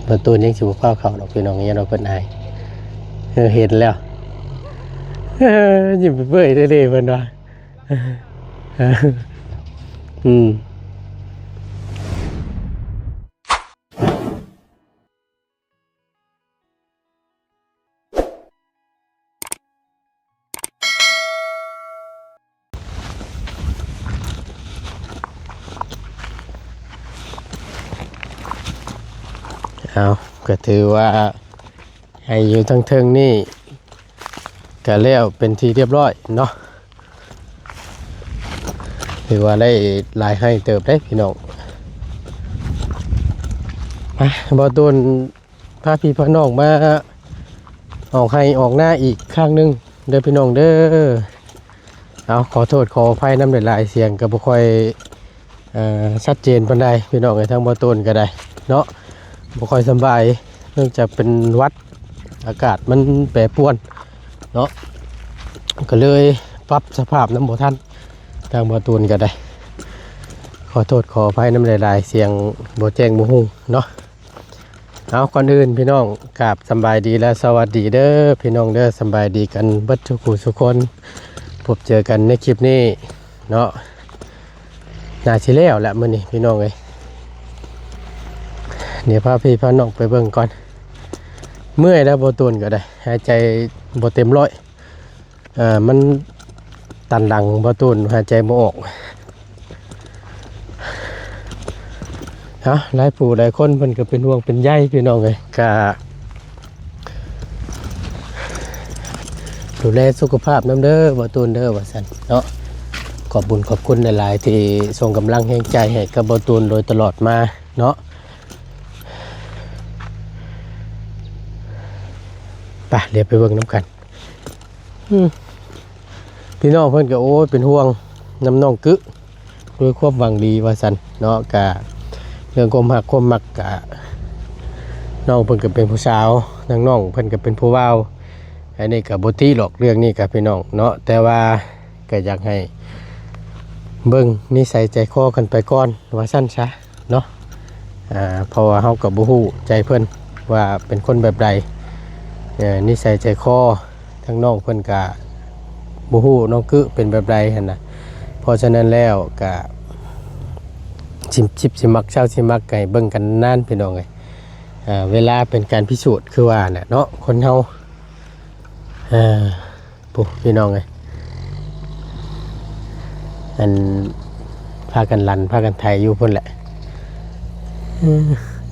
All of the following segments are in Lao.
ປະຕູຍັງຊິບໍ່ພາເຂົ້າດອກພີ່ນ້ອງ ຢ້ານວ່າເພິ່ນອາຍ. ເອີ ເຫັນແລ້ວ ເອີ ຍິ້ມເປີຍໆເດ້ເພິ່ນວ່າ ອືມ. ເອົາ ກໍຖືວ່າໃຫ້ຢູ່ທາງເທິງນີ້ກໍແລ້ວເປັນທີ່ຮຽບຮ້ອຍເນາະ. ຖືວ່າໄດ້ຫຼາຍໄຮ່ເຕີບເດ້ພີ່ນ້ອງ. ມາ ບ່າວຕູນ ພາພີ່ພານ້ອງມາອອກໄຮ່ອອກນາອີກຄັ້ງໜຶ່ງເດີພີ່ນ້ອງເດີ. ເອົາ ຂໍໂທດຂໍອະໄພນຳຫຼາຍໆ ສຽງກໍບໍ່ຄ່ອຍ ເອີ ຊັດເຈນປານໃດພີ່ນ້ອງເອີຍ. ທາງບ່າວຕູນກໍໄດ້ເນາະ ບໍ່ຄ່ອຍສະບາຍ ເນື່ອງຈາກເປັນຫວັດ ອາກາດມັນແປປວນເນາະ ກໍເລີຍປັບສະພາບນຳບໍ່ທັນ. ທາງບ່າວຕູນກໍໄດ້ຂໍໂທດຂໍອະໄພນຳຫຼາຍໆ ສຽງບໍ່ແຈ້ງບໍ່ຮຸ່ງເນາະ. ເອົາ ກ່ອນອື່ນພີ່ນ້ອງ ກາບສຳບາຍດີ ແລະ ສະຫວັດດີເດີພີ່ນ້ອງເດີ. ສຳບາຍດີກັນເບິດທຸກຜູ້ທຸກຄົນ ພົບເຈີກັນໃນຄລິບນີ້ເນາະ. ໜ້າຊິແລ້ວແຫຼະມື້ນີ້ພີ່ນ້ອງເອີຍ. ດຽວພາພີ່ພານ້ອງໄປເບິ່ງກ່ອນ. ເມື່ອຍແລ້ວ ບ່າວຕູນກໍໄດ້ ຫາຍໃຈບໍ່ເຕັມຮ້ອຍ. ເອີ ມັນຕັນຫຼັງ ບ່າວຕູນ ຫາຍໃຈບໍ່ອອກ. ເອົາ ຫຼາຍຜູ້ຫຼາຍຄົນເພິ່ນກໍເປັນຫ່ວງເປັນໃຍພີ່ນ້ອງເອີຍ. ກະດູແລສຸຂະພາບນຳເດີ ບ່າວຕູນເດີ ວ່າຊັ້ນເນາະ. ຂອບບຸນຂອບຄຸນຫຼາຍໆ ທີ່ສົ່ງກຳລັງແຮງໃຈໃຫ້ກັບບ່າວຕູນໂດຍຕະຫຼອດມາເນາະ. ໄປ ດຽວໄປເບິ່ງນຳກັນ. ອືມ ພີ່ນ້ອງເພິ່ນກໍ ໂອ້ຍ ເປັນຫ່ວງນຳນ້ອງກຶ ດ້ວຍຄວາມຫວັງດີວ່າຊັ້ນເນາະ. ກະເລື່ອງຄວາມຮັກຄວາມມັກ ກະນ້ອງເພິ່ນກໍເປັນຜູ້ສາວ ທາງນ້ອງເພິ່ນກໍເປັນຜູ້ບ່າວ. ອັນນີ້ກໍບໍ່ຕິດອກເລື່ອງນີ້ກໍພີ່ນ້ອງເນາະ ແຕ່ວ່າ ກໍຢາກໃຫ້ເບິ່ງນິໄສໃຈຄໍກັນໄປກ່ອນ ວ່າຊັ້ນຊະເນາະ. ອ່າ ເພາະວ່າເຮົາກໍບໍ່ຮູ້ໃຈເພິ່ນວ່າເປັນຄົນແບບໃດ ເອີ ນິໄສໃຈຄໍ ທາງນ້ອງເພິ່ນກໍບໍ່ຮູ້ນ້ອງກຶເປັນແບບໃດຫັ້ນນະ. ເພາະສະນັ້ນແລ້ວກໍຊິ ຊິ ຊິມັກເຊົາຊິມັກ ໃຫ້ເບິ່ງກັນນານ ພີ່ນ້ອງເອີຍ. ເວລາເປັນການພິສູດ ຄືວ່ານະເນາະ ຄົນເຮົາ ເອີ ພຸ້ນ ພີ່ນ້ອງເອີຍ ອັນ ພາກັນຫຼັນ ພາກັນໄຖຢູ່ພຸ້ນແຫຼະ. ເອີ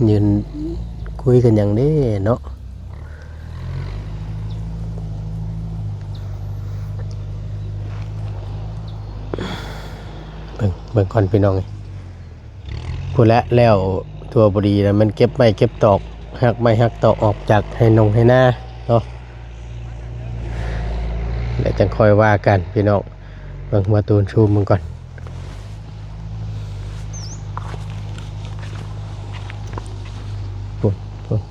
ຢືນຄຸຍກັນຫຍັງເດ້ເນາະ. ເບິ່ງ ເບິ່ງກ່ອນ ພີ່ນ້ອງເອີຍ. ພຸ້ນແຫຼະ ແລ້ວທົ່ວບໍ່ດີແລ້ວ ມັນເກັບໄມ້ເກັບຕອກ ຫັກໄມ້ຫັກຕອກອອກຈາກໄຮ່ນົງໄຮ່ນາເນາະ ແລ້ວຈັ່ງຄ່ອຍວ່າກັນພີ່ນ້ອງ. ເບິ່ງ ມາຕູນຊູມເບິ່ງກ່ອນ ພຸ້ນ ພຸ້ນ.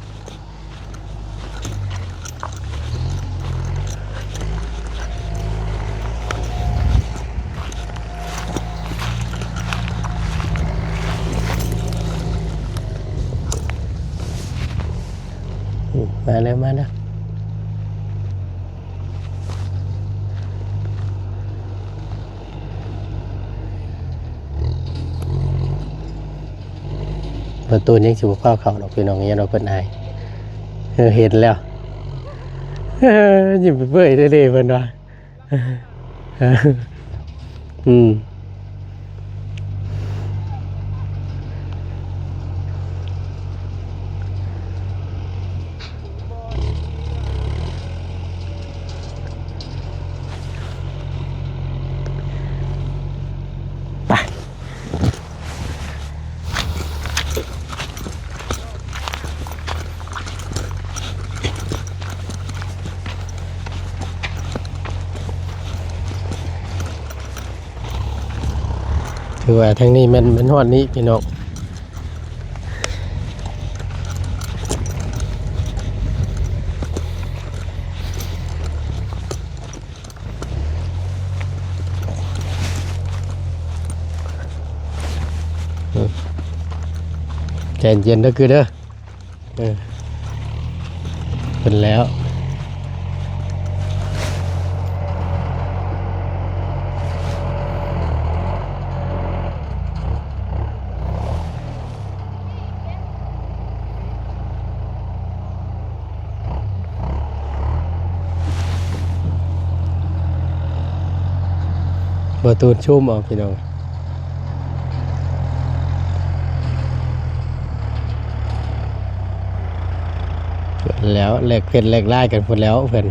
ມາແລ້ວ ມາແລ້ວ. ປະຕູຍັງຊິບໍ່ພາເຂົ້າດອກພີ່ນ້ອງ ຢ້ານວ່າເພິ່ນອາຍ. ເອີ ເຫັນແລ້ວ ຍິ້ມເປີຍໆເດ້ເພິ່ນວ່າ. ອືມ. ໄປ ຖືວ່າທາງນີ້ແມ່ນ ແມ່ນຮອດນີ້ພີ່ນ້ອງ. ໃຈເຢັນເດີຄືເດີ. ເອີ ເພິ່ນແລ້ວ. ບໍ່ຕູນຊູມເອົາພີ່ນ້ອງ ແລ້ວແລກເພັດແລກລາຍກັນພຸ້ນແລ້ວເພິ່ນ.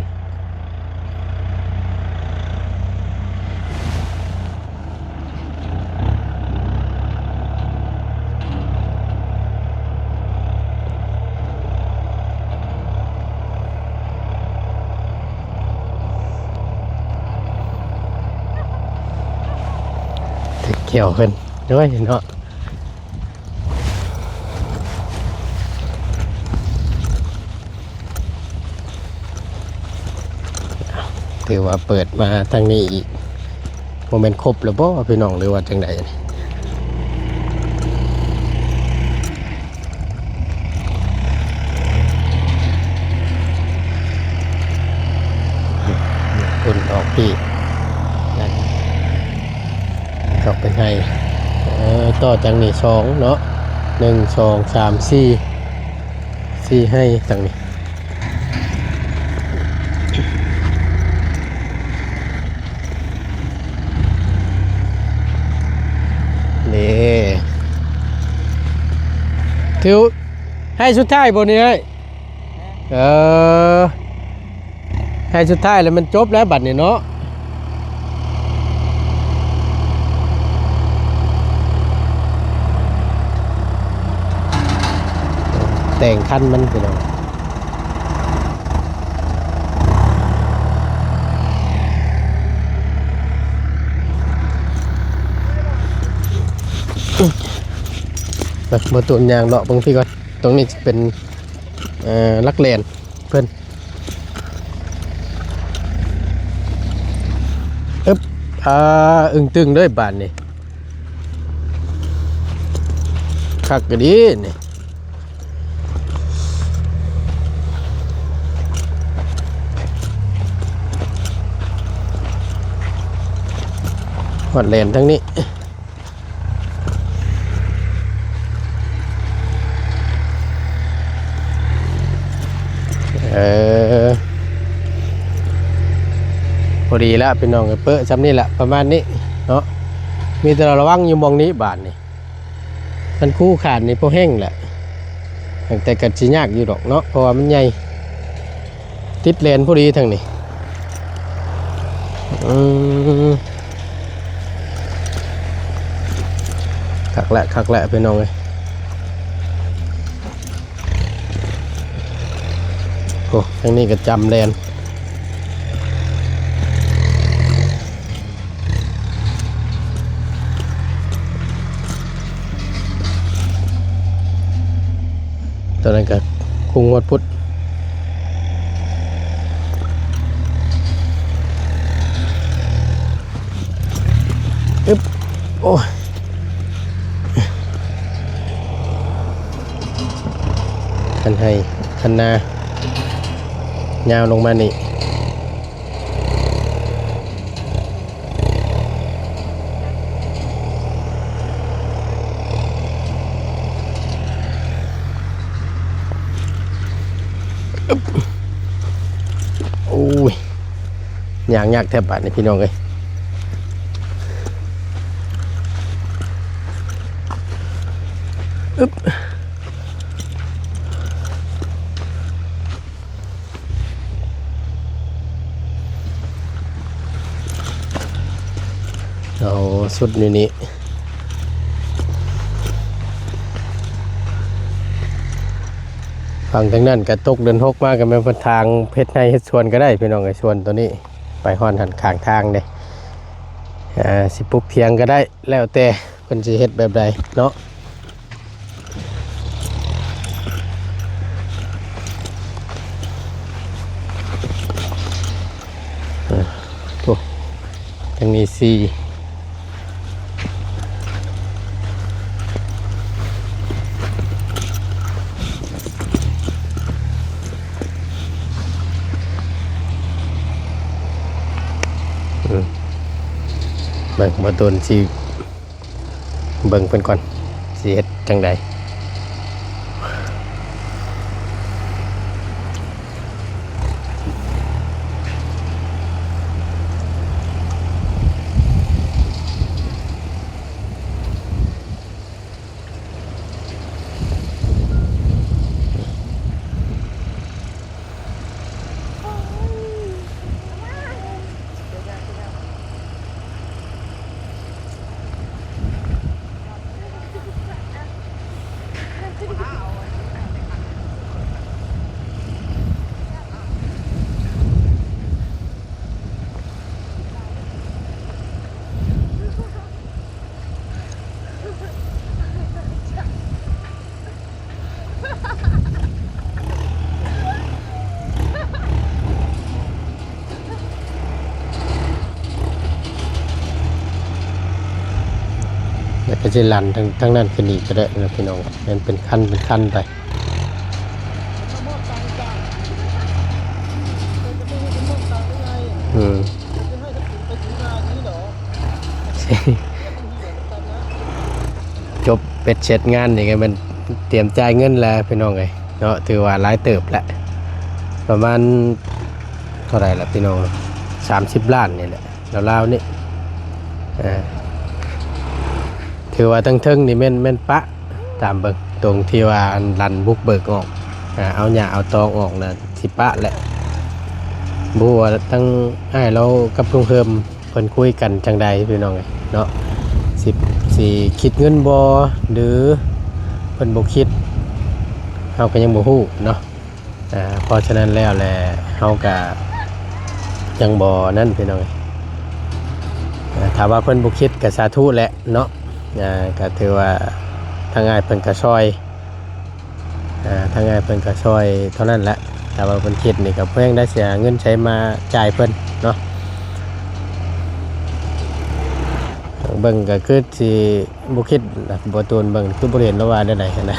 ແຂ້ວເພິ່ນໂດຍເນາະ. ຖືວ່າເປີດມາທາງນີ້ອີກ ບໍ່ແມ່ນຄົບແລ້ວບໍ່ພີ່ນ້ອງ ຫຼືວ່າຈັ່ງໃດ? ຄົນອອກປີກ ອອກໄປໃຫ້ ເອີ ຕໍ່ຈາກນີ້ສອງເນາະ ໜຶ່ງ ສອງ ສາມ ສີ່ ສີ່ໄຮ່ທາງນີ້ ເດ້ ຖືໄຮ່ສຸດທ້າຍບໍ່ນີ້ອ້າຍ? ເອີ ໃຫ້ສຸດທ້າຍແລ້ວມັນຈົບແລ້ວບັດນີ້ເນາະ ແຕ່ງຄັນມັນພີ່ນ້ອງ. ເບິ່ງ ບໍ່ຕູນຍ່າງເລາະເບິ່ງພີ້ກ່ອນ ຕົງນີ້ເປັນ ເອີ ຫຼັກແລນເພິ່ນ ອຶບ ອາ ອຶ້ງຕຶງເລີຍບາດນີ້ ຄັກອີ່ຫຼີນີ້ ຮອດແລນທາງນີ້. ເອີ ພໍດີລະພີ່ນ້ອງເອີຍ ເປີະຊ່ຳນີ້ລະ ປະມານນີ້ເນາະ ມີແຕ່ລະວັງຢູ່ໝ່ອງນີ້ບາດນີ້ ຄັນຄູຂາດນີ້ພໍແຮ່ງແຫຼະ ແຕ່ກໍຊິຍາກຢູ່ດອກເນາະ ເພາະວ່າມັນໃຫຍ່ ຕິດແລນພໍດີທາງນີ້ ອືມ ຄັກແຫຼະ ຄັກແຫຼະພີ່ນ້ອງເອີຍ ໂອ້ ທາງນີ້ກໍຈຳແລນ ຕອນນັ້ນກໍຄຸງໝົດພຸ້ນ ອຶບ ໂອ້ຍ ຄັນໄຮ່ຄັນນາ ຍາວລົງມານີ້. ໂອ້ຍ ຍ່າງຍາກແທ້ບາດນີ້ພີ່ນ້ອງເອີຍ ອຶບ. ເອົາສຸດນີ້ນີ້ ຝັ່ງທາງນັ້ນກະຕົກເດືອນຫົກມາ ກະແມ່ນເພິ່ນທາງເຮັດໄຮ່ເຮັດສວນກະໄດ້ພີ່ນ້ອງເອີຍ ສວນໂຕນີ້ໄປຮອດຫັ້ນຂ້າງທາງເດ້ ອາ ຊິປຸກຖຽງກະໄດ້ ແລ້ວແຕ່ເພິ່ນຊິເຮັດແບບໃດເນາະ. ໂອ້ ທາງນີ້ສີ່ ອ ອືມ ເບິ່ງ ບໍ່ໂດນຊິ ເບິ່ງເພິ່ນກ່ອນ ຊິເຮັດຈັ່ງໃດ. ແລ້ວກໍຊິລັນທາງ ທາງນັ້ນຂຶ້ນອີກກໍໄດ້ນະພີ່ນ້ອງ, ແມ່ນເປັນຂັ້ນເປັນຂັ້ນໄປ. ອືມ ຈົບເບັດເສັດງານນີ້ກໍແມ່ນຕຽມຈ່າຍເງິນແລ້ວພີ່ນ້ອງເອີຍເນາະ, ຖືວ່າຫຼາຍເຕີບແຫຼະ ປະມານເທົ່າໃດລະພີ່ນ້ອງ, ສາມສິບລ້ານນີ້ແຫຼະ ລາວໆນີ້. ເອີ ຖືວ່າທັງເທິງນີ້ແມ່ນ ແມ່ນປະ ຕາມເບິ່ງ ຕົງທີ່ວ່າອັນລັນບຸກເບີກອອກ ອາ ເອົາຫຍ້າເອົາຕອງອອກນະ ຊິປະແຫຼະ. ບໍ່ຮູ້ວ່າທັງອ້າຍລາວກັບລຸງເຮີມເພິ່ນຄຸຍກັນຈັ່ງໃດພີ່ນ້ອງເອີຍເນາະ, ຊິ ຊິຄິດເງິນບໍ່ ຫຼື ເພິ່ນບໍ່ຄິດ ເຮົາກໍຍັງບໍ່ຮູ້ເນາະ. ອາ ເພາະສະນັ້ນແລ້ວແຫຼະ ເຮົາກະຍັງບໍ່ນັ້ນພີ່ນ້ອງເອີຍ. ອາ ຖ້າວ່າເພິ່ນບໍ່ຄິດກະສາທຸແຫຼະເນາະ, ອາ ກະຖືວ່າທາງອ້າຍເພິ່ນກະຊ່ອຍ ອາ ທາງອ້າຍເພິ່ນກະຊ່ອຍເທົ່ານັ້ນແຫຼະ. ຖ້າວ່າເພິ່ນຄິດນີ້ກະບໍ່ແພງໄດ້ ຊິຫາເງິນໃສມາຈ່າຍເພິ່ນເນາະ. ເບິ່ງກະຄືຊິ ບໍ່ຄິດນະ ບໍ່ຕູນເບິ່ງຄືບໍ່ເຫັນລາວວ່າແນວໃດຫັ້ນນະ.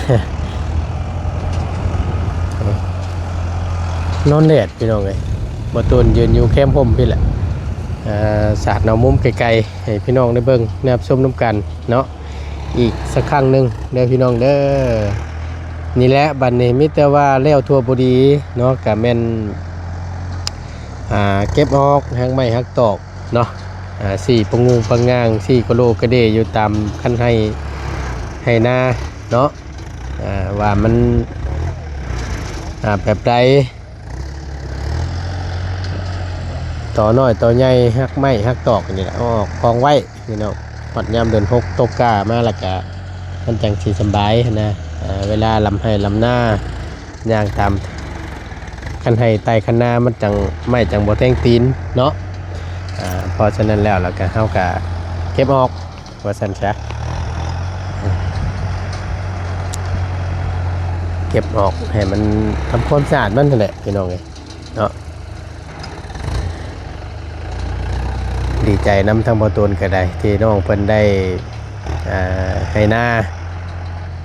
ນອນແດດພີ່ນ້ອງເອີຍ, ບໍ່ຕູນຢືນຢູ່ແຄມຮົ່ມພີ້ແຫຼະ ເອີ ສາດເອົາມຸມໄກໆ ໃຫ້ພີ່ນ້ອງໄດ້ເບິ່ງໄດ້ຮັບຊົມນຳກັນເນາະ ອີກສັກຄັ້ງໜຶ່ງເດີພີ່ນ້ອງເດີ. ນີ້ແຫຼະ ບັດນີ້ມີແຕ່ວ່າແລ້ວທົ່ວພໍດີເນາະ, ກະແມ່ນ ອ່າ ເກັບອອກຮາກໄມ້ຮາກຕອກ ເນາະ ອາ ສີປະງຸງປະງາງ ສີກະໂຫຼກະເດຢູ່ຕາມຄັນໄຮ່ ໄຮ່ນາເນາະ ອາ ວ່າມັນ ອາ ແບບໃດ ຕໍນ້ອຍຕໍໃຫຍ່ ຮາກໄມ້ຮາກຕອກນີ້ແຫຼະ ເອົາອອກກອງໄວ້ພີ່ນ້ອງ. ຮອດຍາມເດືອນຫົກຕົກກ້າມາແລ້ວກະ ມັນຈັ່ງຊິສະບາຍຫັ້ນນະ ອາ ເວລາລຳໄຮ່ລຳນາ ຍ່າງຕາມຄັນໄຮ່ໃຕ້ຄັນນາ ມັນຈັ່ງ ໄມ້ຈັ່ງບໍ່ແທງຕີນເນາະ. ອາ ເພາະສະນັ້ນແລ້ວ ແລ້ວກະເຮົາກະເກັບອອກວ່າຊັ້ນຊະ, ເກັບອອກໃຫ້ມັນທຳຄວາມສະອາດມັນຫັ້ນແຫຼະພີ່ນ້ອງເອີຍເນາະ. ດີໃຈນຳທາງບໍ່ຕູນກໍໄດ້ ທີ່ນ້ອງເພິ່ນໄດ້ ອາ ໄຮ່ນາ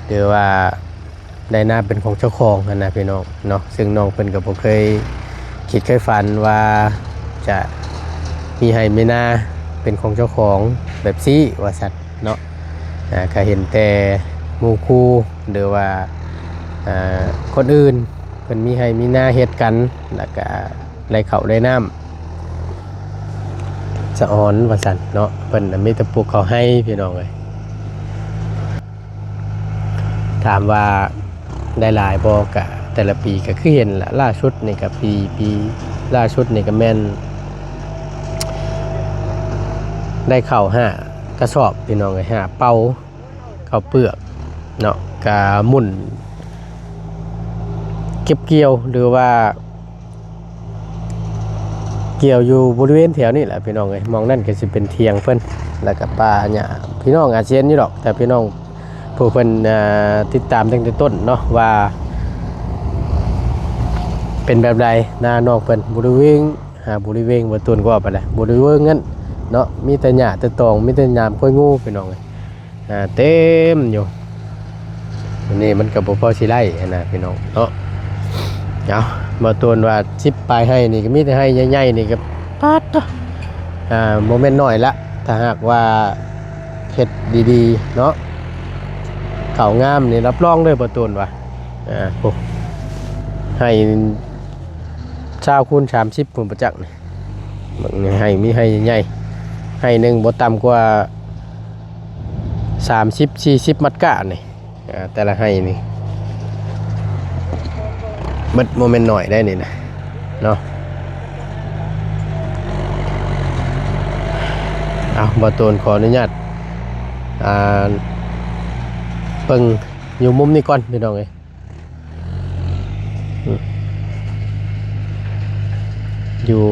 ຫຼືວ່າ ໄດ້ນາເປັນຂອງເຈົ້າຂອງຫັ້ນນະພີ່ນ້ອງເນາະ. ຊຶ່ງນ້ອງເພິ່ນກໍບໍ່ເຄີຍຄິດເຄີຍຝັນວ່າຈະມີໄຮ່ມີນາເປັນຂອງເຈົ້າຂອງແບບຊີ້ວ່າຊັ້ນເນາະ. ອາ ກໍເຫັນແຕ່ໝູ່ຄູ່ ຫຼືວ່າ ອາ ຄົນອື່ນເພິ່ນມີໄຮ່ມີນາເຮັດກັນ ແລ້ວກໍໄດ້ເຂົ້າໄດ້ນ້ຳສະອອນວ່າຊັ້ນເນາະ. ເພິ່ນນະມີແຕ່ປູກເຂົ້າໄຮ່ພີ່ນ້ອງເອີຍ. ຖາມວ່າໄດ້ຫຼາຍບໍ່ ກະແຕ່ລະປີກະຄືເຫັນລະ, ລ່າສຸດນີ້ກະປີ ປີລ່າສຸດນີ້ກະແມ່ນໄດ້ເຂົ້າຫ້າກະສອບພີ່ນ້ອງເອີຍ, ຫ້າເປົາເຂົ້າເປືອກເນາະ. ກະໝຸ່ນເກັບກ່ຽວ ຫຼືວ່າ ກ່ຽວຢູ່ບໍລິເວນແຖວນີ້ແຫຼະພີ່ນ້ອງເອີຍ. ໝ່ອງນັ້ນກໍຊິເປັນຖຽງເພິ່ນ ແລ້ວກໍປ່າຫຍ້າ. ພີ່ນ້ອງອາດຊິເຫັນຢູ່ດອກ ແຕ່ພີ່ນ້ອງຜູ້ເພິ່ນ ເອີ ຕິດຕາມຕັ້ງແຕ່ຕົ້ນເນາະ ວ່າເປັນແບບໃດ ນານ້ອງເພິ່ນ. ບໍລິເວນ ຫາ ບໍລິເວນ ບໍ່ຕູນກໍວ່າໄປແຫຼະ ບໍລິເວນນັ້ນເນາະ ມີແຕ່ຫຍ້າແຕ່ຕອງ ມີແຕ່ໜາມຄວາຍງູພີ່ນ້ອງເອີຍ. ອ່າ ເຕັມຢູ່ ອັນນີ້ມັນກໍບໍ່ພໍຊິໄລ່ຫັ້ນນະພີ່ນ້ອງເນາະ. ເອົາ ບໍ່ຕູນວ່າສິບປາຍໄຮ່ນີ້ກໍມີແຕ່ໄຮ່ໃຫຍ່ໆ ນີ້ກໍປາດໂທ້ ອ່າ ບໍ່ແມ່ນໜ້ອຍລະ ຖ້າຫາກວ່າເຮັດດີໆເນາະ ເຂົ້າງາມນີ້ ຮັບຮອງເລີຍ ບໍ່ຕູນວ່າ ອ່າ ໂອ້ ໄຮ່ຊາວຄູນສາມສິບພຸ້ນປະຈັກນີ້ ເບິ່ງນີ້ ໄຮ່ມີໄຮ່ໃຫຍ່ ໄຮ່ໜຶ່ງບໍ່ຕ່ຳກວ່າສາມສິບສີ່ສິບມັດກະນີ້. ອ່າ ແຕ່ລະໄຮ່ນີ້ ມັນບໍ່ແມ່ນໜ້ອຍໄດ໋ນີ້ນະ ເນາະ. ເອົາ ບ່າວໂຕນຂໍອະນຸຍາດ ອ່າ ເບິ່ງຢູ່ມຸມນີ້ກ່ອນ ພີ່ນ້ອງເອີຍ. ຢູ່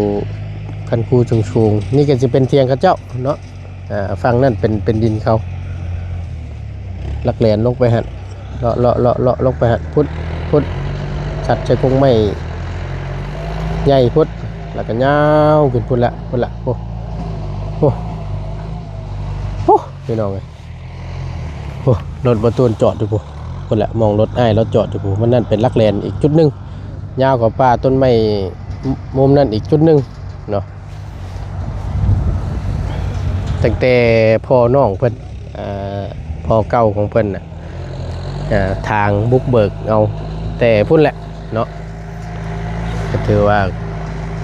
ຄັນຄູສູງໆ ນີ້ກໍຊິເປັນຖຽງເຂົາເຈົ້າເນາະ. ອ່າ ຝັ່ງນັ້ນເປັນ ເປັນດິນເຂົາ ລັກແລນລົງໄປຫັ້ນ ເລາະ ເລາະ ເລາະ ເລາະລົງໄປຫັ້ນ ພຸ້ນ ພຸ້ນ ສັດໃສ່ກົງໄມ້ໃຫຍ່ພຸ້ນ ແລ້ວກໍຍາວຂຶ້ນພຸ້ນລະ ພຸ້ນລະ. ໂອ້ ໂອ້ ໂອ້ ພີ່ນ້ອງເອີຍ ໂອ້ ລົດບ່າວໂຕນຈອດຢູ່ພຸ້ນ ພຸ້ນລະ ໝ່ອງລົດອ້າຍລາວຈອດຢູ່ພຸ້ນ. ມັນນັ້ນເປັນລັກແລນອີກຈຸດໜຶ່ງ ຍາວເຂົ້າປ່າຕົ້ນໄມ້ມຸມນັ້ນອີກຈຸດໜຶ່ງເນາະ. ຕັ້ງແຕ່ພໍ່ນ້ອງເພິ່ນ ເອີ ພໍ່ເກົ່າຂອງເພິ່ນນະ ເອີ ທາງບຸກເບີກເອົາແຕ່ພຸ້ນແຫຼະເນາະ ກໍຖືວ່າ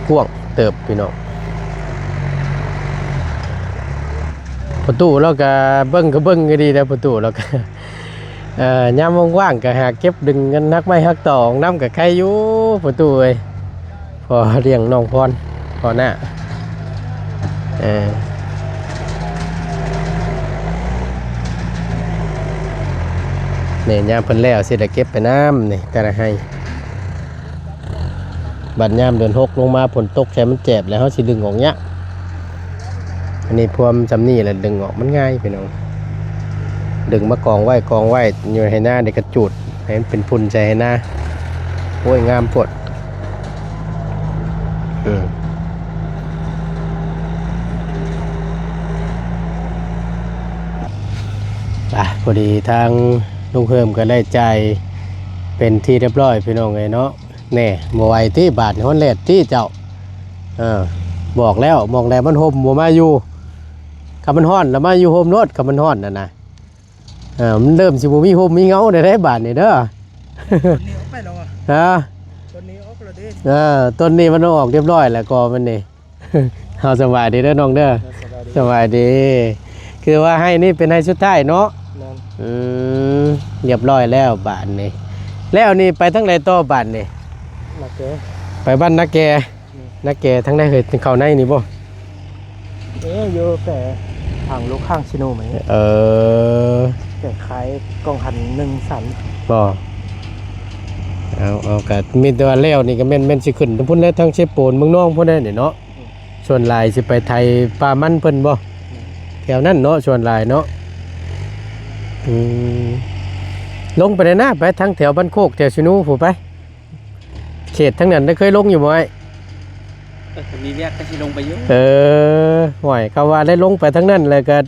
ກວ້າງເຕີບພີ່ນ້ອງ. ພໍ່ຕູ້ລາວກໍເບິ່ງ ກໍເບິ່ງກໍດີແລ້ວ ພໍ່ຕູ້ລາວກໍ ເອີ ຍາມວ່າງໆກໍຫາເກັບດຶງເງິນຮັກໄມ້ຮັກຕອກນຳກໍໄຄຢູ່ ພໍ່ຕູ້ເອີຍ. ພໍລ້ຽງນ້ອງພອນ ພໍໜ້າ ເອີ ນີ້ຍາມເພິ່ນແລ້ວຊິໄດ້ເກັບໄປນຳນີ້ ແຕ່ລະໄຮ່. ບັດຍາມເດືອນຫົກລົງມາ ຝົນຕົກໃສ່ມັນແຈບ ແລ້ວເຮົາຊິດຶງອອກຍາກ. ອັນນີ້ພວມຊ່ຳນີ້ແຫຼະ ດຶງອອກມັນງ່າຍພີ່ນ້ອງ ດຶງມາກອງໄວ້ ກອງໄວ້ຢູ່ໄຮ່ນາ ເດກະຈູດໃຫ້ມັນເປັນຝຸ່ນໃສ່ໄຮ່ນາ. ໂອ້ຍ ງາມໂພດ ອືມ ອ່ະ ພໍດີທາງລຸງເຮີມກໍໄດ້ຈ່າຍເປັນທີ່ຮຽບຮ້ອຍ ພີ່ນ້ອງເອີຍເນາະ. ແນ່ ບໍ່ໄຫວຕິ ບາດນີ້ຮ້ອນແດດຕິເຈົ້າ. ເອີ ບອກແລ້ວ ໝ່ອງໃດມັນຮົ່ມບໍ່ມາຢູ່ ຄັນມັນຮ້ອນລະມາຢູ່ຮົ່ມໂລດ ຄັນມັນຮ້ອນຫັ້ນນະ. ເອີ ມັນເລີ່ມຊິບໍ່ມີຮົ່ມມີເງົາແລ້ວເດ້ບາດນີ້ເດີ. ຕົ້ນນີ້ອອກໄປແລ້ວຫວາ? ຮະ? ຕົ້ນນີ້ອອກແລ້ວເດ້. ເອີ ຕົ້ນນີ້ມັນອອກຮຽບຮ້ອຍແລ້ວກໍມັນນີ້. ເຮົາສະບາຍດີເດີນ້ອງເດີ. ເອີ ສະບາຍດີ ສະບາຍດີ. ຄືວ່າໄຮ່ນີ້ເປັນໄຮ່ສຸດທ້າຍເນາະ? ແມ່ນ. ອືມ ຮຽບຮ້ອຍແລ້ວບາດນີ້. ແລ້ວນີ້ໄປທາງໃດຕໍ່ບາດນີ້? ນາແກ ໄປບ້ານນາແກ. ອືມ ນາແກທາງໃດເຮີຍ? ເຂົ້າໃນນີ້ບໍ່? ເອີ ຢູ່ແຕ່ທາງລູກຂ້າງຊິໂນໄໝ. ເອີ ແຕ່ຂາຍກອງຫັນໜຶ່ງສັນບໍ່? ເອົາ ເອົາ ກະມີແຕ່ວ່າແລ້ວນີ້ກະແມ່ນ ແມ່ນຊິຂຶ້ນທາງພຸ້ນແຫຼະ ທາງເຊໂປນເມືອງນອງພຸ້ນແຫຼະນີ້ເນາະ. ອືມ ສ່ວນຫຼາຍຊິໄປໄຖປ່າມັນເພິ່ນບໍ່? ແມ່ນ ແຖວນັ້ນເນາະ ສ່ວນຫຼາຍເນາະ. ອືມ ລົງໄປແດ່ນະ ໄປທາງແຖວບ້ານໂຄກ ແຖວຊິນູພຸ້ນໄປ. ເຂດທາງນັ້ນໄດ້ເຄີຍລົງຢູ່ບໍ່ອ້າຍ? ເອີ ກໍມີວຽກກໍຊິລົງໄປຢູ່. ເອີ ຫ້ວຍ ຄຳວ່າໄດ້ລົງໄປທາງນັ້ນແລ້ວກໍ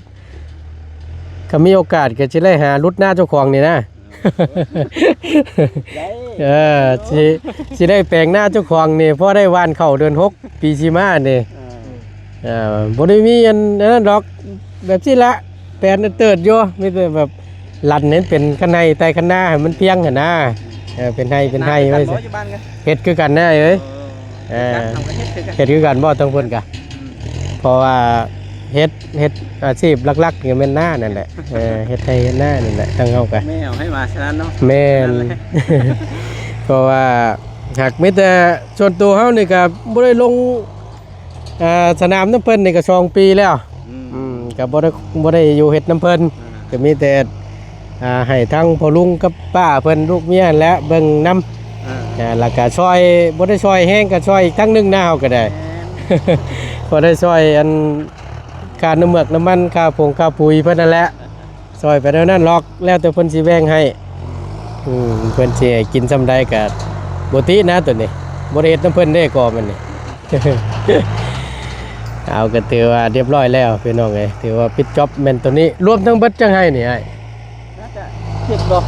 ກໍມີໂອກາດກໍຊິໄດ້ຫາຫຼຸດນາເຈົ້າຂອງນີ້ນະ. ໄດ້ ເອີ ຊິ ຊິໄດ້ແປງນາເຈົ້າຂອງນີ້ ພໍໄດ້ຫວ່ານເຂົ້າເດືອນຫົກປີຊິມານີ້. ເອີ ເອີ ບໍ່ໄດ້ມີອັນ ອັນນັ້ນດອກ ແບບຊີ້ລະ ແປນເຕີດຢູ່ ມີແຕ່ແບບລັນໃຫ້ເປັນຄັນໄຮ່ໄຕ່ຄັນນາໃຫ້ມັນພຽງຫັ້ນນາ. ເອີ ເປັນໄຮ່ເປັນໄຮ່ໄວ້ ເຮັດຄືກັນບໍ່ຢູ່ບ້ານກະ? ເຮັດຄືກັນນະເອີຍ. ເອີ ເອີ ເຮັດຄືກັນ ເຮັດຄືກັນບໍ່ທາງເພິ່ນກະ? ອືມ ເພາະວ່າເຮັດ ເຮັດອາຊີບຫຼັກໆນີ້ແມ່ນນານັ້ນແຫຼະ. ເອີ ເຮັດໄຮ່ເຮັດນານັ້ນແຫຼະ ທາງເຮົາກະ ແມ່ເອົາໃຫ້ມາຊະນັ້ນເນາະ. ແມ່ນ ນັ້ນແຫຼະ ເພາະວ່າຫາກມີແຕ່ສ່ວນຕົວເຮົານີ້ກະບໍ່ໄດ້ລົງ ອ່າ ສະໜາມນຳເພິ່ນນີ້ກໍສອງປີແລ້ວ. ອືມ ອືມ ກໍບໍ່ໄດ້ ບໍ່ໄດ້ຢູ່ເຮັດນຳເພິ່ນ. ອ່າ ກໍມີແຕ່ ອ່າ ໃຫ້ທັງພໍ່ລຸງກັບປ້າເພິ່ນ ລູກເມຍຫັ້ນແຫຼະ ເບິ່ງນຳ. ອ່າ ແລ້ວກໍຊ່ອຍ ບໍ່ໄດ້ຊ່ອຍແຮງ ກໍຊ່ອຍອີກທາງໜຶ່ງນະ ເຮົາກໍໄດ້. ແມ່ນ ພໍໄດ້ຊ່ອຍອັນ ຄ່ານ້ຳເມືອກນ້ຳມັນ ຄ່າຜົງຄ່າປຸຍເພິ່ນນັ້ນແຫຼະ. ຊ່ອຍໄປແນວນັ້ນຫຼອກ ແລ້ວແຕ່ເພິ່ນຊິແບ່ງໃຫ້. ອືມ ເພິ່ນຊິໃຫ້ກິນສ່ຳໃດກະບໍ່ຕິນະໂຕນີ້ ບໍ່ໄດ້ເຮັດນຳເພິ່ນເດ້ກໍມັນນີ້. ເອົາ ກໍຖືວ່າຮຽບຮ້ອຍແລ້ວພີ່ນ້ອງເອີຍ ຖືວ່າປິດຈອບແມ່ນໂຕນີ້. ລວມທັງເບິດຈັກໄຮ່ນີ້ອ້າຍ? ໜ້າຈະເຈັດບໍ່?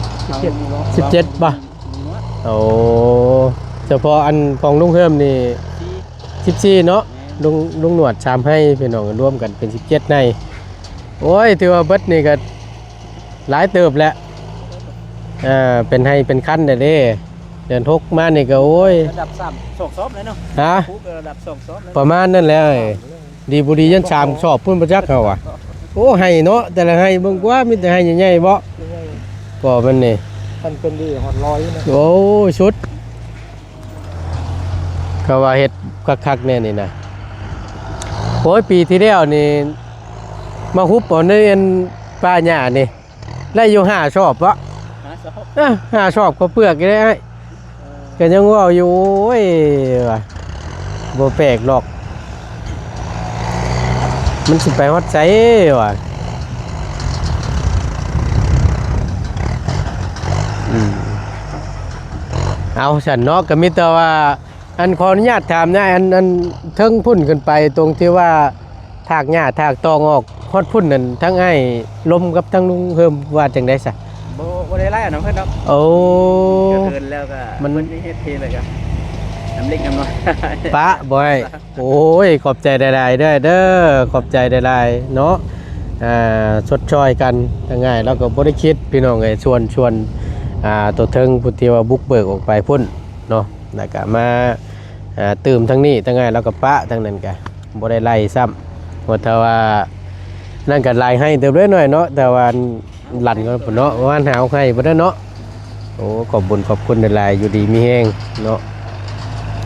ສິບເຈັດບໍ່? ໂອ້ ສະເພາະອັນຂອງລຸງເຮີມນີ້ ສິບສີ່ເນາະ. ແມ່ນ ລຸງ ລຸງໜວດສາມໄຮ່ພີ່ນ້ອງ ລວມກັນເປັນສິບເຈັດໄຮ່. ໂອ້ຍ ຖືວ່າເບິດນີ້ກໍຫຼາຍເຕີບແຫຼະ ເປັນໄຮ່ເປັນຄັນແລ້ວເດ້. ເດືອນຫົກມານີ້ກໍ ໂອ້ຍ ລະດັບສາມສອງສອບແລ້ວເນາະ. ຮະ? ປູກລະດັບສອງສອບແລ້ວ ປະມານນັ້ນແຫຼະ. ດີບໍ່ດີຍັງສາມສອບພຸ້ນບໍ່ຈັກເຮົາວ່າ. ໂອ້ ໄຮ່ເນາະ ແຕ່ລະໄຮ່ເບິ່ງກວ່າ ມີແຕ່ໄຮ່ໃຫຍ່ໆເບາະ. ກໍມັນນີ້ ຄັນເປັນດີຮອດຮ້ອຍຢູ່ນະ. ໂອ້ຍ ສຸດ ເຂົາວ່າເຮັດຄັກໆແນ່ນີ້ນະ. ໂອ້ຍ ປີທີ່ແລ້ວນີ້ ມາຫຸບເອົາໃນອັນປ່າຫຍ້ານີ້ ໄດ້ຢູ່ຫ້າສອບເບາະ. ຫ້າສອບ ເອີ ຫ້າສອບເຂົ້າເປືອກນີ້ແຫຼະ. ເອີ ກໍຍັງເວົ້າຢູ່ ໂອ້ຍ ວ່າບໍ່ແປກດອກ ມັນຊິໄປຮອດໃສວ່າ. ອືມ ເອົາຊັ້ນເນາະ ກໍມີແຕ່ວ່າ ອັນ ຂໍອະນຸຍາດຖາມນະ ອັນ ອັນເທິງພຸ້ນຂຶ້ນໄປ ຕົງທີ່ວ່າຖາກຫຍ້າຖາກຕອງອອກຮອດພຸ້ນນັ້ນ ທັງອ້າຍລົມກັບທັງລຸງເຮີມວ່າຈັ່ງໃດຊະ? ບໍ່ ບໍ່ໄດ້ໄລ່ນຳເພິ່ນດອກ. ໂອ້ ກະເກີນແລ້ວກະ ມັນ ເພິ່ນມີເຮັດເພແລ້ວກະ ນຳເລັກນຳນ້ອຍ ປະ ບໍ່ໃຫ້. ໂອ້ຍ ຂອບໃຈຫຼາຍໆເດີ້ ເດີ້ ຂອບໃຈຫຼາຍໆເນາະ. ອ່າ ຊົດຊ່ອຍກັນ ທັງອ້າຍລາວກໍບໍ່ໄດ້ຄິດ ພີ່ນ້ອງເອີຍ. ສ່ວນ ສ່ວນ ອ່າ ຕົວເທິງຜູ້ທີ່ວ່າບຸກເບີກອອກໄປພຸ້ນເນາະ ແລ້ວກໍມາ ອ່າ ຕື່ມທາງນີ້ ທາງອ້າຍລາວກໍປະທາງນັ້ນກະບໍ່ໄດ້ໄລ່ຊ້ຳ. ວ່າຖ້າວ່ານັ້ນກໍຫຼາຍໄຮ່ເຕີບເລີຍໜ້ອຍເນາະ ແຕ່ວ່າ ລັນກັນພຸ້ນເນາະ ປະມານຫ້າຫົກໄຮ່ພຸ້ນແຫຼະເນາະ. ໂອ້ ຂອບບຸນຂອບຄຸນຫຼາຍໆ ຢູ່ດີມີແຮງເນາະ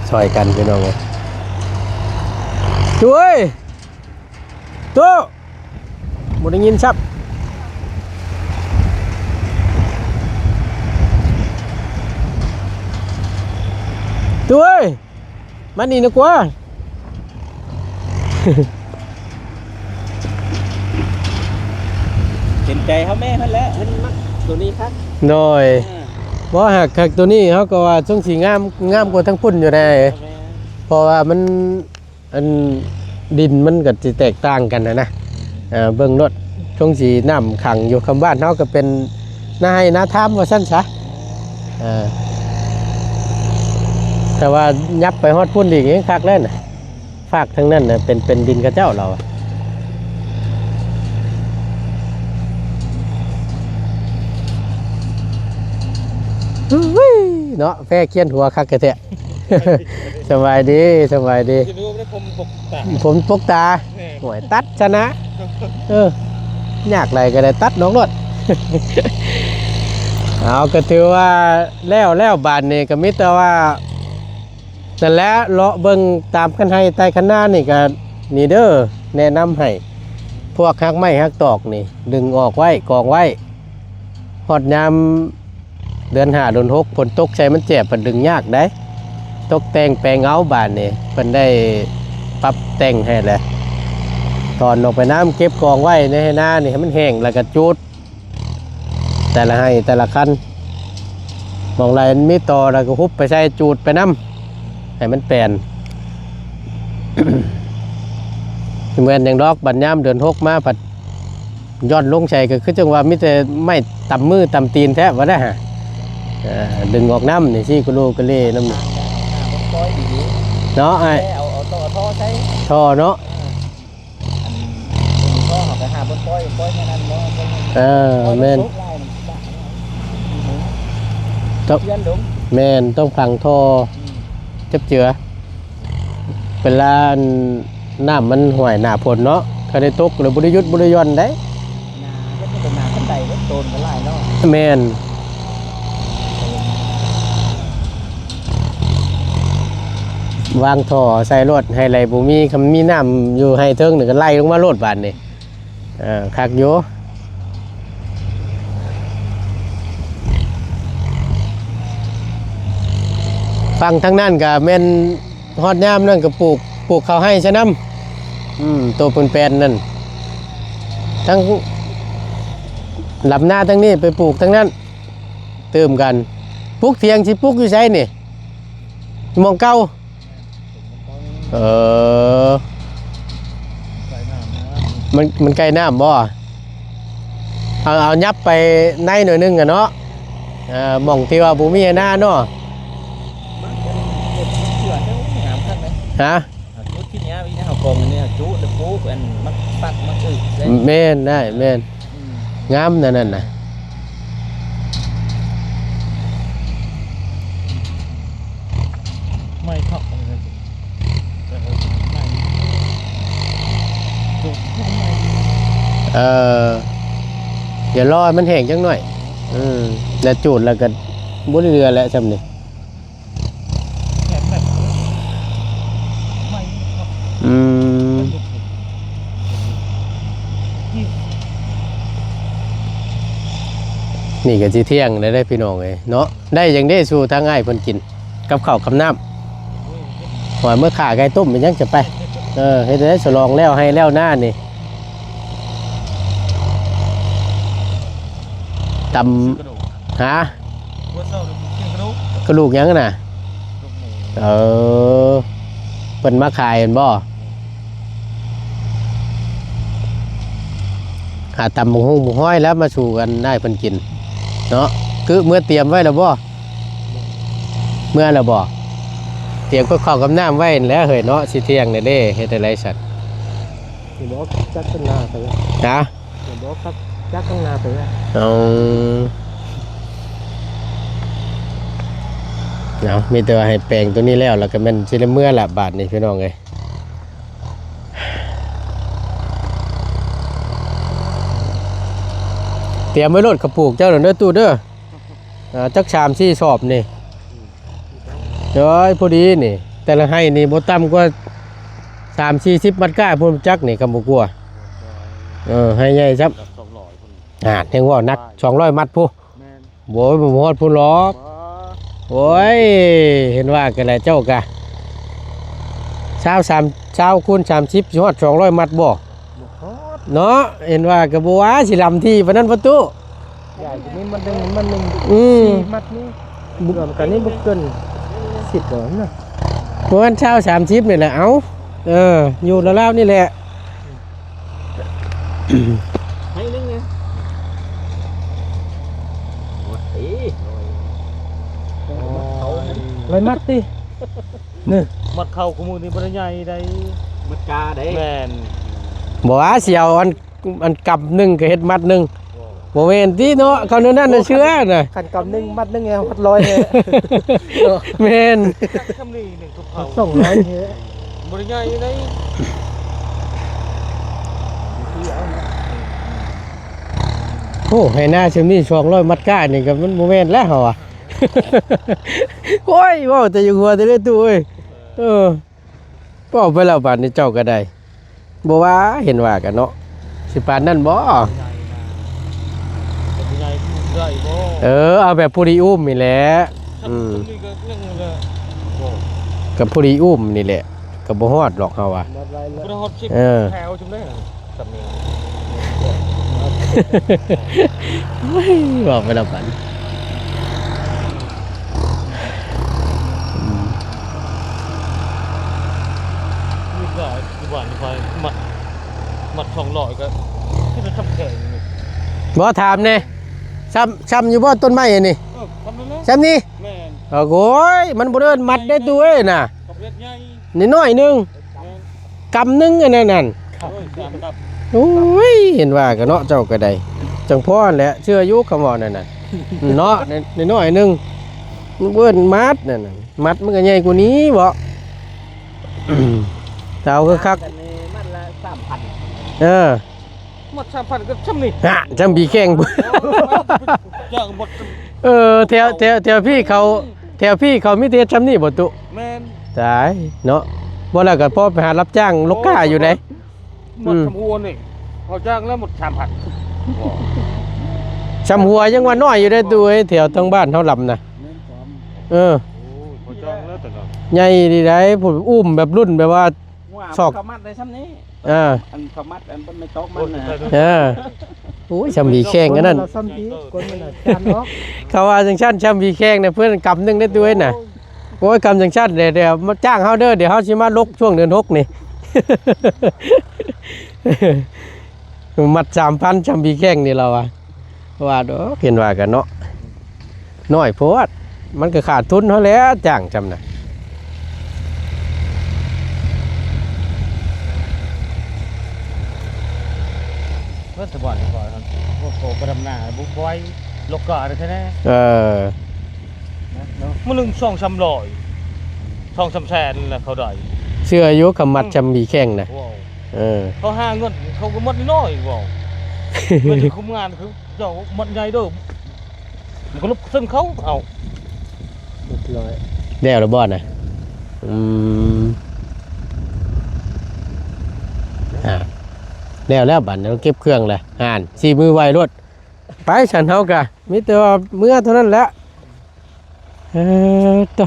ຊ່ອຍກັນພີ່ນ້ອງເອີຍ. ຕຸ້ຍ ຕູ້ ບໍ່ໄດ້ຍິນຊ້ຳ. ຕຸ້ຍ ມານີ້ນະກວ່າ. ເຫັນໃຈເຮົາແມ່ຫັ້ນແຫຼະ ເພິ່ນມັກໂຕນີ້ຄັກ. ໂດຍ ອ່າ ບໍ່ ຫາກຄັກໂຕນີ້ ເຮົາກໍວ່າຊົງຊິງາມ ງາມກວ່າທາງພຸ້ນຢູ່ໃດ. ແມ່ນ ເພາະວ່າມັນ ອັນ ດິນມັນກໍຊິແຕກຕ່າງກັນຫັ້ນນະ. ເອີ ເບິ່ງໂລດ ຊົງຊິນ້ຳຂັງຢູ່. ຄຳບ້ານເຮົາກໍເປັນນາໄຮ່ນາທາມວ່າຊັ້ນຊະ. ເອີ ແຕ່ວ່າຫຍັບໄປຮອດພຸ້ນອີກ ແຮງຄັກແລ້ວນະ. ຟາກທາງນັ້ນນະ ເປັນ ເປັນດິນເຂົາເຈົ້າລາວ. ອຸ້ຍ ເນາະ ແພຄຽນຫົວຄັກແທ້ໆ. ສະບາຍດີ ສະບາຍດີ. ຜົມປົກຕາ ໂອ້ຍ ຕັດຊະນະ. ເອີ ຍາກຫຼາຍກໍໄດ້ຕັດອອກໂລດ. ເອົາ ກໍຖືວ່າແລ້ວ ແລ້ວບາດນີ້ກໍມີແຕ່ວ່າ ນັ້ນແຫຼະ ເລາະເບິ່ງຕາມຄັນໄຮ່ໃຕ້ຄັນນານີ້ກະ ນີ້ເດີ ແນະນຳໃຫ້ ພວກຮາກໄມ້ຮາກຕອກນີ້ ດຶງອອກໄວ້ ກອງໄວ້ ຮອດຍາມເດືອນຫ້າເດືອນຫົກ ຝົນຕົກໃສ່ມັນແຈບ ມັນດຶງຍາກໃດ໋. ຕົກແຕ່ງແປງເອົາ ບາດນີ້ເພິ່ນໄດ້ປັບແຕ່ງໃຫ້ແຫຼະ ຖອນອອກໄປນຳ ເກັບກອງໄວ້ໃນໄຮ່ນານີ້ໃຫ້ມັນແຫ້ງ ແລ້ວກະຈູດ ແຕ່ລະໄຮ່ແຕ່ລະຄັນ ໝ່ອງໃດມັນມີຕໍ ແລ້ວກໍຫຸບໄປໃສ່ ຈູດໄປນຳ ໃຫ້ມັນແປນ. ບໍ່ແມ່ນຫຍັງດອກ ບັດຍາມເດືອນຫົກມາ ພັດຢ່ອນລົງໃສ່ ກໍຄືຈັ່ງວ່າມີແຕ່ໄມ້ຕຳມືຕຳຕີນແທ້ວ່າໄດ້ຫາ. ເອີ ດຶງອອກນຳນີ້ ຊີ້ກະໂລກະເລນຳນີ້ ເນາະອ້າຍ. ເອົາ ເອົາ ເອົາທໍ່ໃສ່ ທໍ່ເນາະ. ອັນນີ້ກໍເຮົາກໍຫາບ່ອນປ່ອຍ ປ່ອຍແນວນັ້ນເນາະ. ເອີ ແມ່ນ ຕ້ອງ ແມ່ນ ຕ້ອງຝັງທໍ່ ອືມ ຈັບເຈືອ ເວລາ ອັນ ນ້ຳມັນຫ້ວຍໜ້າຝົນເນາະ ຄັນໄດ້ຕົກແລ້ວບໍ່ໄດ້ຢຸດບໍ່ໄດ້ຢ່ອນໃດ໋. ນາ ເຮັດໃຫ້ເປັນນາຄັນໃດ ໂຕນກໍຫຼາຍເນາະ. ແມ່ນ. ວາງທໍ່ໃສ່ໂລດ ໄຮ່ໃດບໍ່ມີ ຄັນມີນ້ຳຢູ່ໄຮ່ເທິງນີ້ກໍໄຫຼລົງມາໂລດບາດນີ້. ເອີ ຄັກຢູ່ ຝັ່ງທາງນັ້ນກໍແມ່ນ ຮອດຍາມນັ້ນກໍປູກ ປູກເຂົ້າໄຮ່ຊະນຳ. ອືມ ໂຕເພິ່ນແປນນັ້ນ ທັງລຳນາທາງນີ້ໄປປູກທາງນັ້ນ ຕື່ມກັນ. ປູກຖຽງຊິປູກຢູ່ໃສນີ້? ໝ່ອງເກົ່າ? ເອີ ມັນ ມັນໃກ້ນ້ຳບໍ່? ເອົາ ເອົາຫຍັບໄປໃນໜ້ອຍໜຶ່ງຫັ້ນເນາະ. ເອີ ໝ່ອງທີ່ວ່າບໍ່ມີໄຮ່ນາເນາະ. ຮະ? ຈຸດທີ່ເນີ້ຍ ບໍ່ແມ່ນແນວຈຸແລ້ວປູກ ອັນມັນປັກມັນອຶກເດ້. ແມ່ນ ອ້າຍ ແມ່ນ. ອືມ ງາມແນວນັ້ນນະ. ໄມ້ເພາະ ເອີ ດຽວລໍໃຫ້ມັນແຫ້ງຈັກໜ້ອຍ. ເອີ ແລ້ວຈູດແລ້ວກໍບໍ່ໄດ້ເຫຼືອແຫຼະຊ່ຳນີ້. ແຂນແບບ ອືມ ນີ້ກໍຊິທ່ຽງແລ້ວເດ້ພີ່ນ້ອງເອີຍເນາະ. ໄດ້ຫຍັງເດ້ສູ່ທາງອ້າຍເພິ່ນກິນ ກັບເຂົ້າກັບນ້ຳ? ວ່າເມື່ອຂ້າໄກ່ຕົ້ມເປັນຫຍັງຈະໄປ. ເອີ ເຮັດໄດ້ສະຫຼອງແລ້ວໄຮ່ແລ້ວນານີ້. ຕຳ ຮະ? ກະດູກຫຍັງນະ? ເອີ ເພິ່ນມາຂາຍແມ່ນບໍ່? ຫາຕຳບັກຫຸ່ງບັກຫອຍແລ້ວມາສູ່ກັນ ອ້າຍເພິ່ນກິນເນາະ. ຄືເມືອຕຽມໄວ້ແລ້ວບໍ່? ເມືອແລ້ວບໍ່? ຕຽມກັບເຂົ້າກັບນ້ຳໄວ້ຫັ້ນແຫຼະເຮີ້ຍເນາະ. ຊິທ່ຽງແລ້ວເດ້ ເຮັດຈັ່ງໃດຊັ້ນ? ບໍ່ຈັກກັນໜ້າໄປ ຮະ? ບໍ່ຄັກ ຈັກຂ້າງໜ້າໄປແລ້ວ. ເອົາ ເອົາ ມີແຕ່ວ່າໃຫ້ແປງຕົວນີ້ແລ້ວ ແລ້ວກໍແມ່ນຊິໄດ້ເມືອລະບາດນີ້ ພີ່ນ້ອງເອີຍ. ຕຽມໄວ້ໂລດ ເຂົ້າປູກເຈົ້ານັ້ນເດີຕູ້ເດີ. ອ່າ ຈັກສາມສີ່ສອບນີ້. ໂອ້ຍ ພໍດີນີ້ ແຕ່ລະໄຮ່ນີ້ບໍ່ຕ່ຳກວ່າສາມສີ່ສິບມັດກ້າພຸ້ນຈັກນີ້ ຄຳບໍ່ກົວ. ເອີ ໄຮ່ໃຫຍ່ຊ້ຳ. ອ່າ ແຮງເວົ້າໜັກ ສອງຮ້ອຍມັດພຸ້ນ. ແມ່ນ. ໂອ້ຍ ບໍ່ຮອດພຸ້ນຫຼອກ. ໂອ້ຍ ເຫັນວ່າກັນແຫຼະ ເຈົ້າກະຊາວສາມ ຊາວຄູນສາມສິບ ຊິຮອດສອງຮ້ອຍມັດບໍ່? ບໍ່ຮອດເນາະ. ເຫັນວ່າກໍບໍ່ວ່າຊິລຳທີ່ປານນັ້ນປະຕູ. ໃຫຍ່ນີ້ມັດໜຶ່ງ ມັດໜຶ່ງ ອືມ ສີ່ມັດນີ້ ລວມກັນນີ້ບໍ່ເກີນສິບດອກນະ. ປະມານຊາວສາມສິບນີ້ແຫຼະ. ເອົ້າ ເອີ ຢູ່ລາວໆນີ້ແຫຼະ. ໃຫ້ໜຶ່ງນະ ໝົດຕິ ຮ້ອຍມັດຕິ. ນີ້ ມັດເຂົ້າຄູ່ມື້ນີ້ບໍ່ໄດ້ໃຫຍ່ໃດ໋ ມັດກາເດ້. ແມ່ນ. ບໍ່ວ່າຊິເອົາອັນ ອັນກຳໜຶ່ງກໍເຮັດມັດໜຶ່ງ. ບໍ່ແມ່ນຕິເນາະ ເຂົາແນວນັ້ນນະ ເຊື່ອນະ. ຄັນກຳໜຶ່ງມັດໜຶ່ງແຮງຮອດຮ້ອຍແທ້. ແມ່ນ. ສອງຮ້ອຍແທ້ ບໍ່ໄດ້ໃຫຍ່ໃດ. ໂອ້ ໄຮ່ນາຊ່ຳນີ້ ສອງຮ້ອຍມັດກ້ານີ້ກໍມັນບໍ່ແມ່ນແລ້ວເຮົາວ່າ. ໂອ້ຍ ເວົ້າແຕ່ຢູ່ຫົວແຕ່ເລີຍຕູ້ເອີຍ. ເອີ ເວົ້າໄປແລ້ວບາດນີ້ເຈົ້າກໍໄດ້ ບໍ່ວ່າເຫັນວ່າກັນເນາະ ຊິປານນັ້ນບໍ່? ເອີ ເອົາແບບພໍດີອຸ້ມນີ້ແຫຼະ. ອືມ ກໍພໍດີອຸ້ມນີ້ແຫຼະ ກໍບໍ່ຮອດດອກເຮົາວ່າ. ເອີ ເວົ້າໄປແລ້ວບັດ ອືມ ຢູ່ບ້ານໄປມັດ ມັດສອງຮ້ອຍກໍຄືຈະຈຳແຂງນີ້. ບໍ່ ຖາມແດ່ ຊ້ຳ ຊ້ຳຢູ່ບໍ່ຕົ້ນໄມ້ອັນນີ້? ເອີ ຊ້ຳນັ້ນແຫຼະ ຊ້ຳນີ້. ແມ່ນ. ໂອ້ຍ ມັນບໍ່ເອີ້ນມັດເດ້ຕູ້ເອີຍນະ ກໍເຮັດໃຫຍ່ ນ້ອຍໆໜຶ່ງ ແມ່ນ ກຳໜຶ່ງອັນນັ້ນນັ້ນ. ໂອ້ຍ ສາມກຳ. ໂອ້ຍ ເຫັນວ່າກັນເນາະ ເຈົ້າກໍໄດ້ ຈັ່ງພໍແຫຼະ ເຊື່ອຢູ່ຄຳເວົ້ານັ້ນນະ ເນາະ ນ້ອຍໆໜຶ່ງ ມັນບໍ່ເອີ້ນມັດນັ້ນນະ. ມັດມັນກໍໃຫຍ່ກວ່ານີ້ເບາະ. ເອົາຄັກໆ ມັດລະສາມພັນ. ເອີ ມັດສາມພັນກໍຊ່ຳນີ້ ຮະ ຊ່ຳບີແຂ່ງ. ເອີ ແຖວ ແຖວ ແຖວພີ່ເຂົາ ແຖວພີ່ເຂົາມີແຕ່ຊ່ຳນີ້ບໍ່ຕຸ? ແມ່ນ. ຕາຍເນາະ ບໍ່ແລ້ວກໍພໍໄປຫາຮັບຈ້າງລົກກ້າຢູ່ໃດ. ໝົດ ອືມ ຊຳຫົວນີ້ ເຂົາຈ້າງແລ້ວໝົດສາມພັນ. ຊຳຫົວຍັງວ່ານ້ອຍຢູ່ເດ້ຕູ້ເອີຍ ແຖວທາງບ້ານເຮົາລຳນະ. ແມ່ນຄວາມ ເອີ ໂອ້ຍ ເຂົາຈ້າງແລ້ວແຕ່ກໍໃຫຍ່ດີໃດ໋ ຜູ້ອຸ້ມແບບລຸ້ນແບບວ່າ ຊອກ ເຂົາມັດໄດ້ຊ່ຳນີ້. ເອີ ອັນເຂົາມັດ ອັນເປັນໄມ້ຕອກມັນນະ. ເອີ ໂອ້ຍ ຊ່ຳບີແຂ່ງອັນນັ້ນ ຊ່ຳບີ ຄົນມັນຈານອອກ ເຂົາວ່າຈັ່ງຊັ້ນ ຊ່ຳບີແຂ່ງນະ ເພິ່ນກຳໜຶ່ງໄດ້ຕົວເອງນະ. ໂອ້ຍ ກຳຈັ່ງຊັ້ນ ດຽວ ດຽວມາຈ້າງເຮົາເດີ ດຽວເຮົາຊິມາລົກຊ່ວງເດືອນຫົກນີ້ ມັດສາມພັນ ຊ່ຳບີແຂ່ງນີ້ລາວວ່າ. ວ່າດອກ ເຫັນວ່າກັນເນາະ ນ້ອຍໂພດ ມັນກໍຂາດທຶນເຮົາແຫຼະ ຈ້າງຊ່ຳນະ. ສະບາຍ ສະບາຍ ໂອ້ໂຫ ໄປດຳນາບໍ່ໄຫວ ລົກກາໄດ້ແທ້ແນ່ ເອີ ນະ ມື້ໜຶ່ງສອງສາມຮ້ອຍ ສອງສາມແສນແລ້ວເຂົາໄດ້ ເຊື່ອຢູ່ ຄຳມັດ ອືມ ຊຳໝີແຂ້ງນະ ວ້າວ ເອີ ເຂົາຫາເງິນເຂົາກໍໝົດນ້ອຍ ວ້າວ ເງິນຄຸມງານຄື ເຈົ້າມັດໃຫຍ່ເດີ ມັນກໍລົບເຊິ່ງເຂົາ ເອົາ ຮຽບຮ້ອຍ ແລ້ວລະບໍ່ນະ? ອືມ ອ່າ ແລ້ວແລ້ວ ບາດນີ້ເກັບເຄື່ອງແລ້ວ ອ່ານ ສີມືໄວໂລດ ໄປຊັ້ນເຮົາກະ ມີແຕ່ວ່າເມືອເທົ່ານັ້ນແຫຼະ ເອີ ໂຕ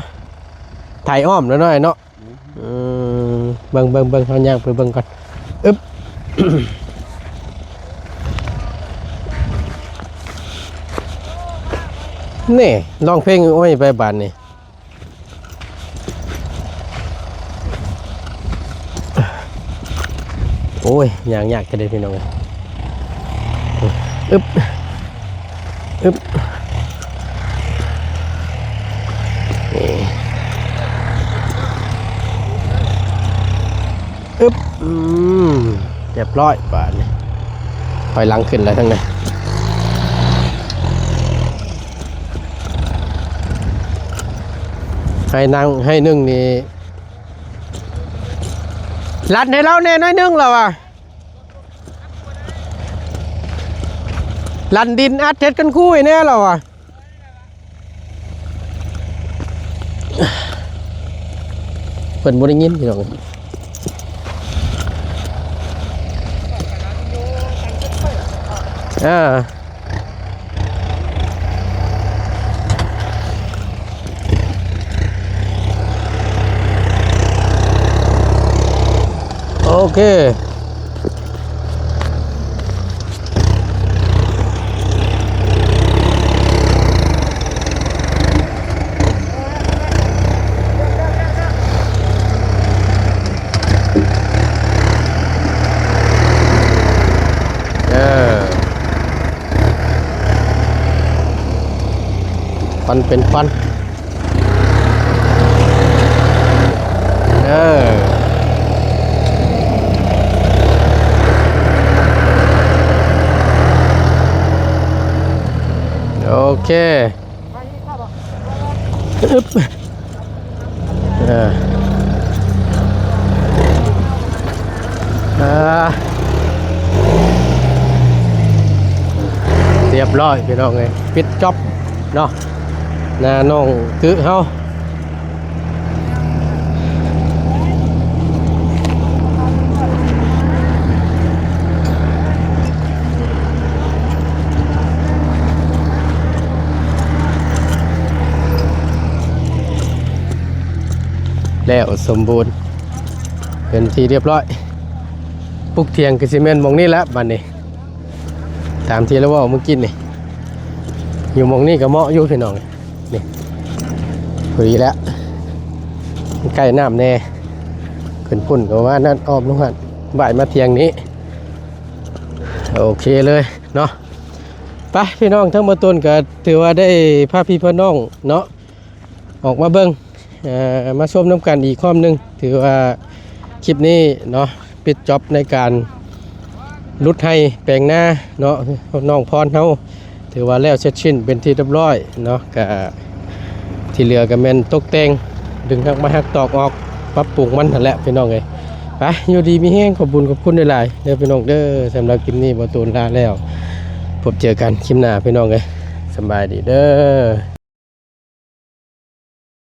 ໄຖອ້ອມແລ້ວນ້ອຍເນາະ. ອືມ ອືມ ເບິ່ງ ເບິ່ງ ເບິ່ງ ເຮົາຍ່າງໄປເບິ່ງກ່ອນ ອຶບ ນີ້ ຮ້ອງເພງ ໂອ້ຍ ໄປບາດນີ້ ໂອ້ຍ ຍ່າງຍາກແທ້ເດ້ພີ່ນ້ອງເອີຍ ອຶບ ອຶບ ນີ້ ອຶບ ອືມ ຮຽບຮ້ອຍ ບາດນີ້ ຖອຍຫຼັງຂຶ້ນແລ້ວທາງໃນ ໃຫ້ນາງ ໃຫ້ໜຶ່ງນີ້ ລັດໃຫ້ລາວແດ່ໜ້ອຍໜຶ່ງລາວວ່າ ລັດດິນອັດເຮັດກັນຄູໃຫ້ແດ່ລາວວ່າ ເພິ່ນບໍ່ໄດ້ຍິນພີ່ນ້ອງ ອ່າ ໂອເຄ ເອີ ຄວັນເປັນຄວັນ ເອີ ໂອເຄ ອຶບ ເອີ ອ່າ ຮຽບຮ້ອຍພີ່ນ້ອງເອີຍ ປິດຈ໊ອບເນາະ ນານ້ອງກຶເຮົາ ແລ້ວສົມບູນ ເປັນທີ່ຮຽບຮ້ອຍ ປຸກຖຽງກໍຊິແມ່ນໝ່ອງນີ້ແຫຼະບາດນີ້ ຕາມທີ່ລາວເວົ້າມື້ກີ້ນີ້ ຢູ່ໝ່ອງນີ້ກໍເໝາະຢູ່ພີ່ນ້ອງ ນີ້ ພໍດີແລ້ວ ໃກ້ນ້ຳແດ່ ຂຶ້ນພຸ້ນກໍປະມານນັ້ນ ອ້ອມລົງຫັ້ນ ບາຍມາຖຽງນີ້ ໂອເຄເລີຍເນາະ ໄປພີ່ນ້ອງ ທັງໝົດຕົນກໍຖືວ່າໄດ້ພາພີ່ພານ້ອງເນາະ ອອກມາເບິ່ງ ເອີ ມາຊົມນຳກັນອີກຮອບໜຶ່ງ ຖືວ່າຄລິບນີ້ເນາະ ປິດຈ໊ອບໃນການຫຼຸດໄຮ່ແປງນາເນາະ ນ້ອງພອນເຮົາ ຖືວ່າແລ້ວເສັດສິ້ນເປັນທີ່ຮຽບຮ້ອຍເນາະ ກະທີ່ເຫຼືອກະແມ່ນຕົກແຕ່ງ ດຶງຮາກໄມ້ຮາກຕອກອອກ ປັບປຸງມັນຫັ້ນແຫຼະພີ່ນ້ອງເອີຍ ໄປ ຢູ່ດີມີແຮງ ຂອບບຸນຂອບຄຸນຫຼາຍໆເດີພີ່ນ້ອງເດີ ສຳລັບຄລິບນີ້ ບ່າວໂຕນລາແລ້ວ ພົບເຈີກັນຄລິບໜ້າພີ່ນ້ອງເອີຍ ສະບາຍດີເດີ.